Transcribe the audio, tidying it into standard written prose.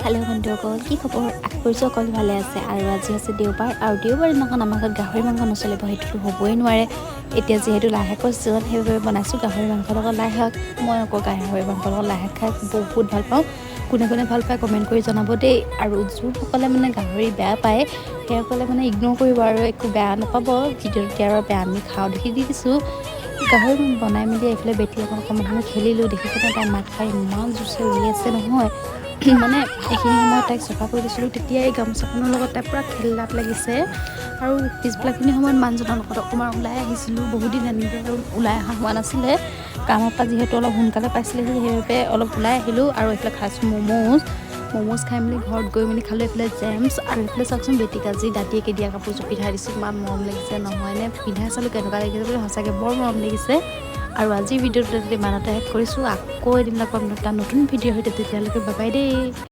Hello' বন্ধুসকল, কি খবৰ? আশা কৰিছোঁ সকলো ভালে আছে। আৰু আজি হৈছে দেওবাৰ আৰু দেওবাৰ দিনাখন আমাৰ ঘৰত গাহৰি মাংস নচলিব, সেইটোতো হ'বই নোৱাৰে। এতিয়া যিহেতু লাই শাকৰ ছিজন, সেইবাবে বনাইছোঁ গাহৰি মাংসৰ লগত লাই শাক। মই আকৌ গাহৰি মাংসৰ লগত লাই শাক খাই বহুত ভাল পাওঁ। কোনে কোনে ভাল পায়, কমেণ্ট কৰি জনাব দেই। আৰু যোনসকলে মানে গাহৰি বেয়া পায়, সেইসকলে মানে ইগন'ৰ কৰিব আৰু একো বেয়া নাপাব ভিডিঅ'টো দিয়াৰ বাবে। আমি খাওঁ দেখি দি দিছোঁ। গাহৰি বনাই মেলি এইফালে বেটীৰ লগত অকণমান সময় খেলিলোঁ। দেখিছেনে, তাই মাত খাই ইমান জোৰছে উৰি আছে নহয়। মানে এইখিনি সময়ত তাইক চফা কৰি দিছিলোঁ, তেতিয়া এই গামোচাখনৰ লগত তাই পূৰা খেলাত লাগিছে। আৰু পিছবেলাখিনি সময়ত মানুহজনৰ লগত অকণমান ওলাই আহিছিলোঁ। বহুত দিন এনেদৰে ওলাই অহা হোৱা নাছিলে। কামৰ পৰা যিহেতু অলপ সোনকালে পাইছিলেহি, সেইবাবে অলপ ওলাই আহিলোঁ। আৰু এইফালে খাইছোঁ ম'ম'জ। ম'ম'জ খাই মেলি ঘৰত গৈ মেলি খালোঁ এইফালে জেমছ। আৰু এইফালে চাওকচোন, বেটীক আজি দাদীয়েকে দিয়া কাপোৰযোৰ পিন্ধাই দিছোঁ। ইমান মৰম লাগিছে নহয়নে? পিন্ধাই চালোঁ কেনেকুৱা লাগিছে বুলি, সঁচাকৈ বৰ মৰম লাগিছে। আৰু আজিৰ ভিডিঅ'টো ইমানতে শেষ কৰিছোঁ। আকৌ এদিন লগ পাম এটা নতুন ভিডিঅ'ৰ সৈতে। তেতিয়ালৈকে বাই বাই দেই।